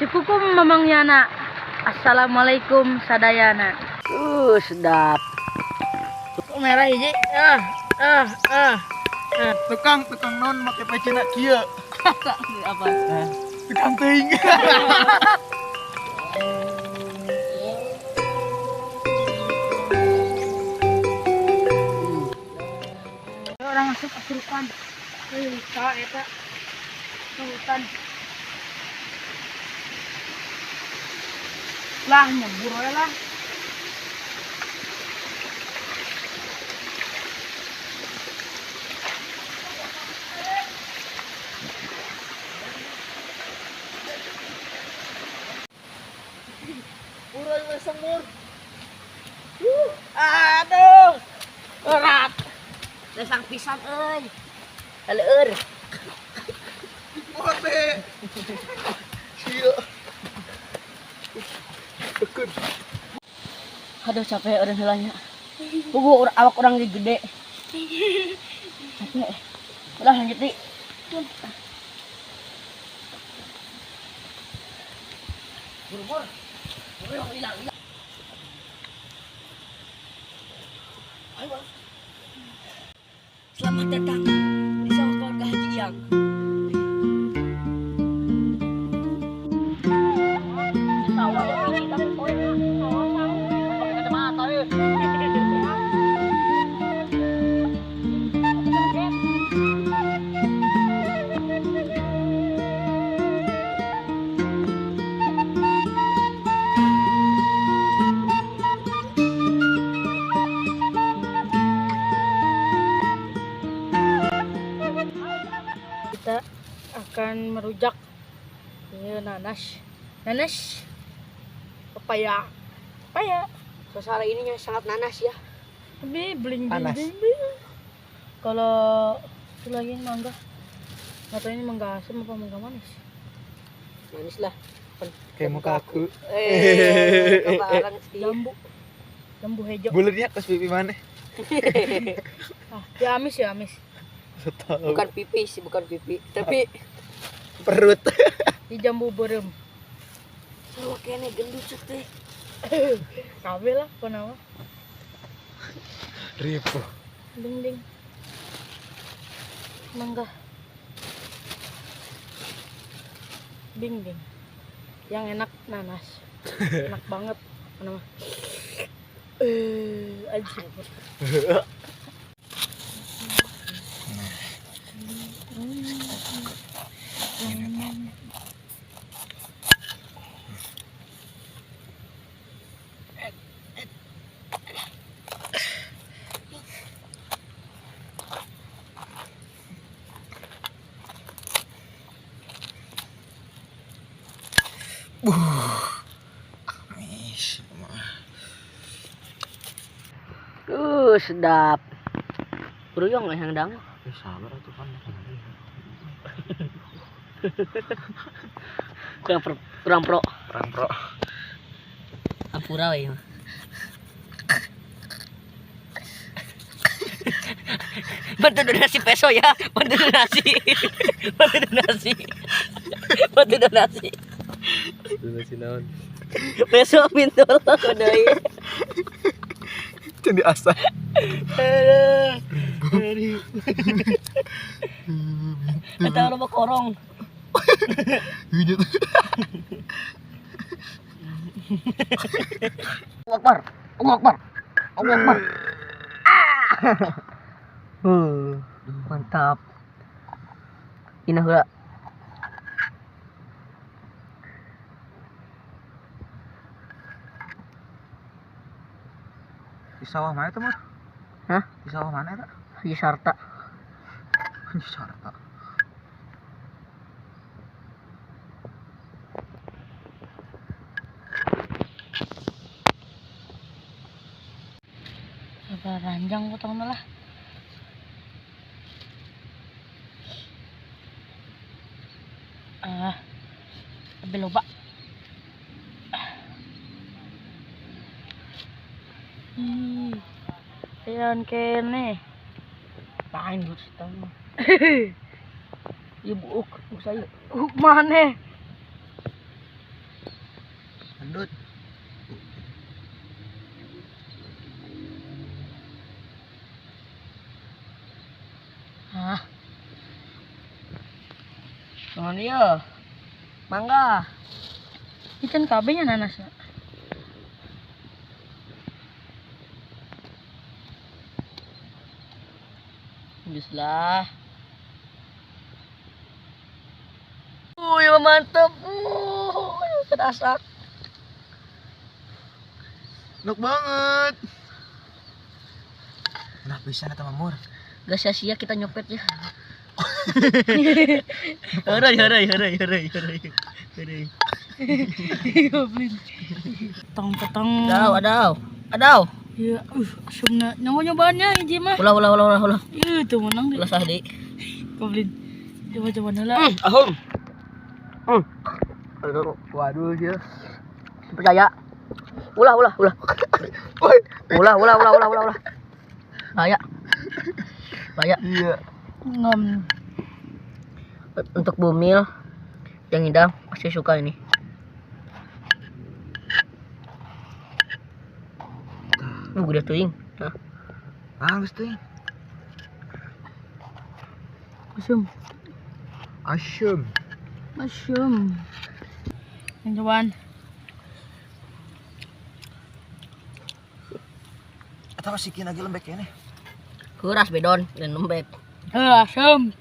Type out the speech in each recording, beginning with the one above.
Cikukum Mamang Yana. Assalamualaikum sadayana. Sedap. Merah hiji. Tukang non make pecena kieu. Apa? Tukang teuing. Orang masuk kesurupan. Ka eta ke hutan. Lah nyebur we lah. Urai we semur. Aduh. Berat. Lesang pisan euy. Leueur. Mate. Sia. Tekun. Aduh capek orang heulanya. Pugu awak orang gede. Capek. Udah lanjut di. Buru-buru. Hilang. Ayo. Selamat datang di sawah keluarga Haji Iyang. Kita akan merujak ini nanas, pepaya. Suasana ininya sangat nanas ya. Ini bling Panas. bling bling. Kalau itu lagi mangga, nggak tahu ini mangga asam apa mangga manis. Manis lah. Kayak muka aku. Jambu hijau. Bulatnya ke pipi mana? Ya amis ya amis. Bukan pipi sih, bukan pipi, tapi perut. Di jambu berem. Sarua kene gendut cek teh. Kabe lah kunaon. Ribu. Ding ding. Mangga. Ding ding. Yang enak nanas. Enak banget. Kenapa? Aja. Amis. Sedap. Beruyong lah yang dang. Sabar atuh kan. Kurang pro. Kurang pro. Ampura we. Bantu donasi peso ya, bantu donasi. Bantu donasi. Bantu donasi. Donasi naon? Peso mintul deui. Can diasah. Aduh. Eta loba korong. Hujat. Allahu Akbar. Allahu Akbar. Allahu Akbar. Mantap. Inah heula. Di sawah mana itu, Mur? Hah? Di sawah mana itu? Di Sarta. Di Sarta. Apa ranjang potong lah. Lebih loba. Ayan kene. Pain gusto. Ieu buuk, buuk saya. Buuk maneh. Pedut. Hah. Naon ieu? Mangga. Ini kan kabehnya nanasnya. Bismillah. Ya mantep. Kedasak. Enak banget. Nah, bisa eta mah Mur. Gak sia-sia kita nyopet ya. Heureuy heureuy heureuy heureuy heureuy. Heureuy. Goblin. Tong tong. Adaw, adaw. Adaw. Iya, asumna nyoba-nyobaannya hiji mah. Ulah ulah ulah ulah ulah. Ih, tuh menang deh. Ulah sah deui. Goblin. Coba-coba heula. Ahum. Waduh ya. Percaya. Ulah ulah ulah. Woi. Ulah ulah ulah ulah ulah ulah. Bahaya. Bahaya. Iya. Ngom. Untuk bumil yang hidang pasti suka ini. Gede teuing. Hah. Bagus teuing. Asum. Asyum. Asyum. Yang cobaan. Eta masih kina lagi lembek kene. Keras bedon dan lembek. Asum.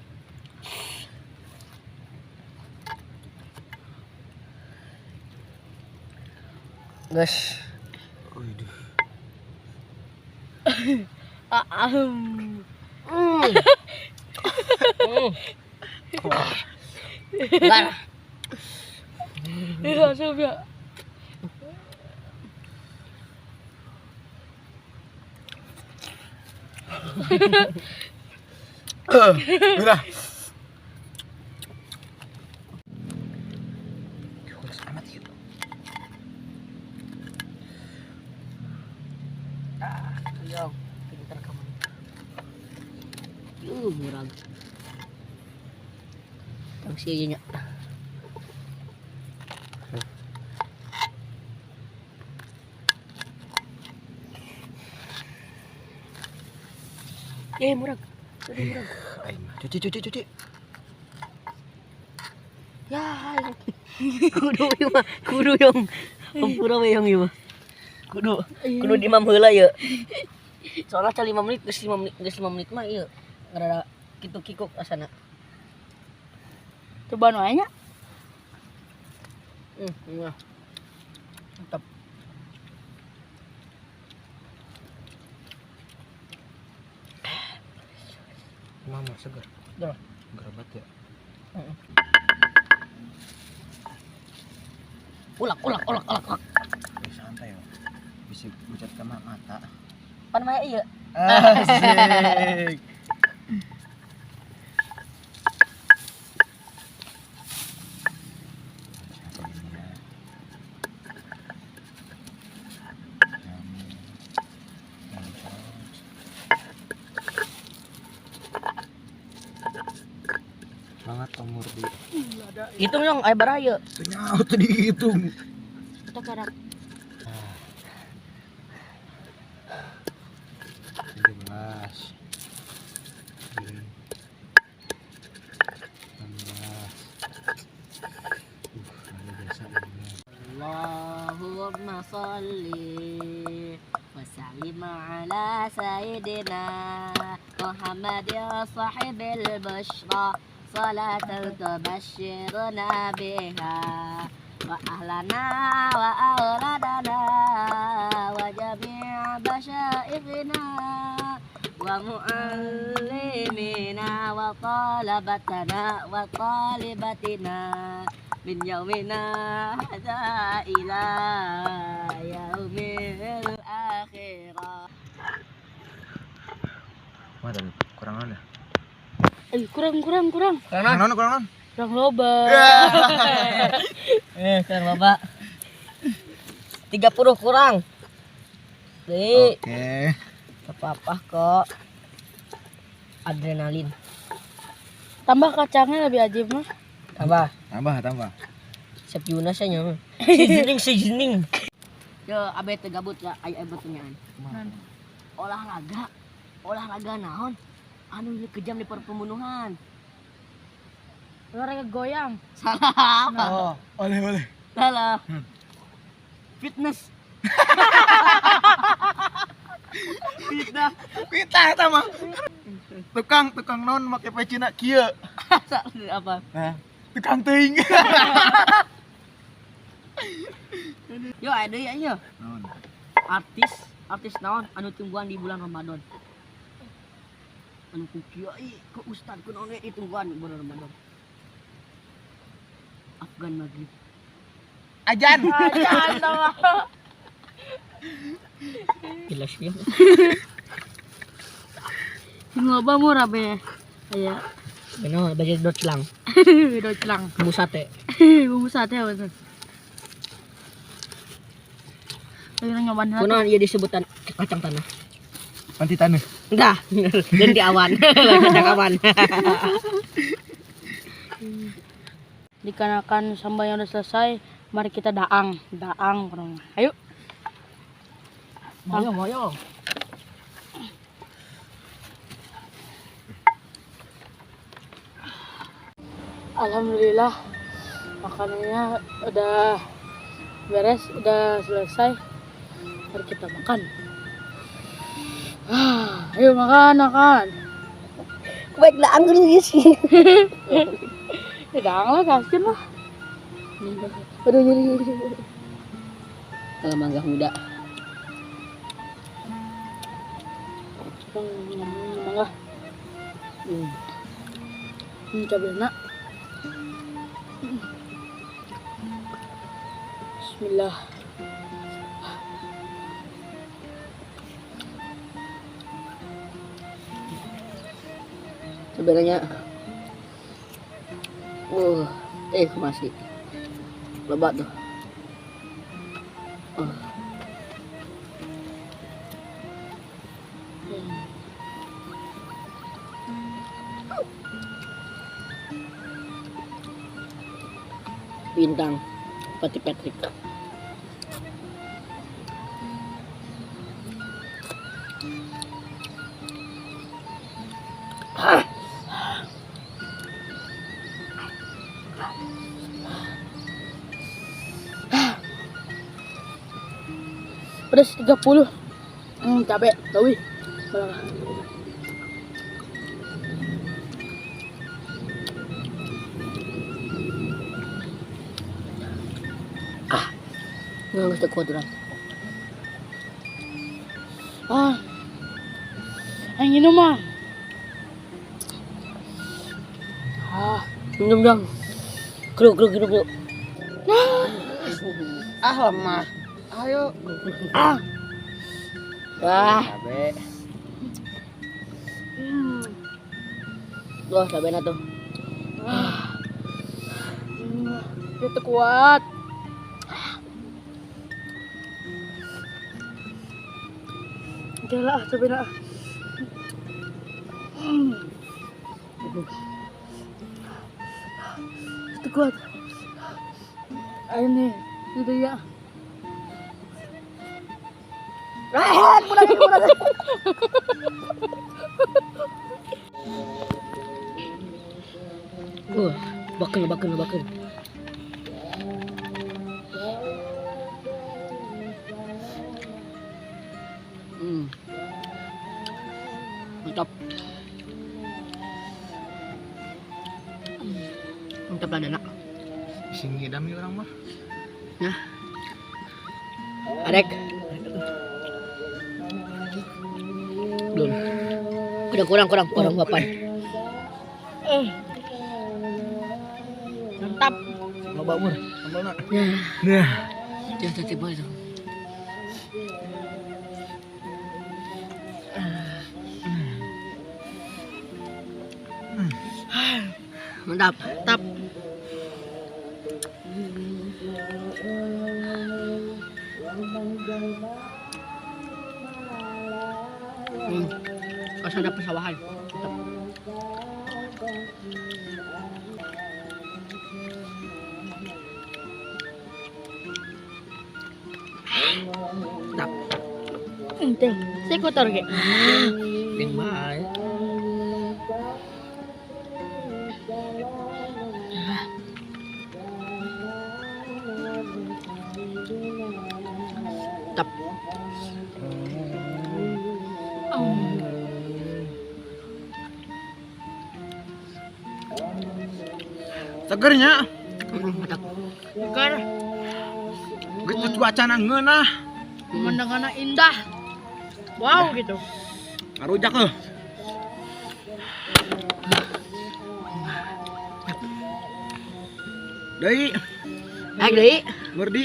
Guys. Waduh. Ahum. Gar. Iya, asum ya. Udah. Kurus amat yuk. Yo, pinter kamu. Murag. Tang siya nya. Murag. Murag. Cuci cuci cuci. Ya, kudu ieu mah, kudu yong. Hampura we yong ieu mah. Kudu, kudu dimam heula ieu. Soalnya ca 5 menit, geus 5 menit, geus 5 menit mah ieu. Ngarada kitu kikuk asana. Cobaan wae nya. Iya. Mantap. Mama segar. Segar. Segar banget ya. Ulak ulak ulak ulak ulak. Santai ya. Bisa bucat sama mata. Pan maya ieu. Asik. Semangat umur di. Hitung dong, ayo baraya. Nyaut tadi dihitung. Kita karak. 17. 16. Biasa ini. Allahumma sholli wa sallim ala sayyidina Muhammad ya sahibil bushra. Salatan tubashshiruna biha wa ahlana wa auladana wa jami'a basya'ikhina wa mu'allimina wa talabatana wa talibatina min yaumina hadza ila yaumil akhirah. Wah, kurang ada. Kurang. Kurang Kurang. Kurang loba. Kurang loba. 30 kurang. Oke. Oke. Apa-apa kok. Adrenalin. Tambah kacangnya lebih ajib mah. Tambah. Tambah. Chef Yuna sih nya. Seasoning seasoning. Yo abe teu gabut ya aya pertanyaan. Olahraga olahraga naon anu kejam di pembunuhan? Olahraga goyang. Salah. Oh, oleh. Salah. Fitness. Fitnah. Fitnah eta mah. Tukang non make pecina kieu. Apa? Nah, tukang teuing. Yo ada ya yo. Artis naon anu tungguan di bulan Ramadan. Anu ku kiai ku ustad ku naon we ditungguan di bulan Ramadan. Afgan Maghrib. Ajan. Ajan tau. Jelas ya. Ngoba murah be. Aya. Benar, baju dot lang. Dot lang. Bumbu sate. Bumbu sate bener. Ayo nyobain. Kunaon ieu disebutan kacang tanah? Panti tanah. Enggak, dan di awan. Kacang awan. Dikarenakan sambalnya udah selesai, mari kita daang, daang kurang. Ayo. Moyo. Alhamdulillah makanannya udah beres, udah selesai. Mari kita makan. Ayo makan. Baik daang dulu sih. Ya daang lah, kasih lah. Aduh nyeri. Kalau mangga muda. Mangga. Ini cabai enak. Bismillah. Sebenarnya, masih lebat tuh. Bintang Pati Patrick. Pedas 30. Capek, tahu. Nggak usah kuat orang. Yang minum mah. Minum dong. Kruk. Lemah. Ayo. Wah. Cabe. Wah, cabenya tuh. Itu kuat. Oke lah, cabenya. Itu kuat. Ayo nih, itu ya. Pulang. Baken. Mantap. Mantap lah enak. Sing ngidam nih orang mah. Nah. Arek. Belum. Udah kurang papan. Mantap. Loba mur, sambalna. Nah. Jangan tiba itu. Mantap. Mantap. Pas ada persawahan. Mantap. Ente, saya kotor ge. Ping bae. Tap. Segernya. Seger. Geus cuacana ngeunah. Pemandangannya indah. Wow gitu. Ngarujak euy. Deui. Ayo deui. Merdi.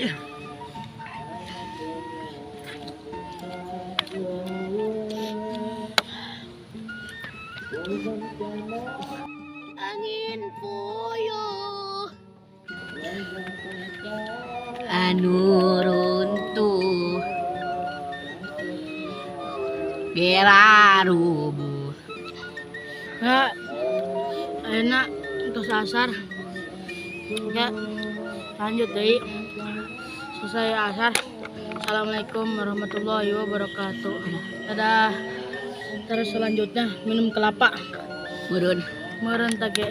Angin puyuh anu runtuh gera rubuh. Ya, enak untuk asar. Ya, lanjut deui. Selesai asar. Assalamualaikum warahmatullahi wabarakatuh. Dadah. Terus selanjutnya minum kelapa. Meureun. Meureun teh ge.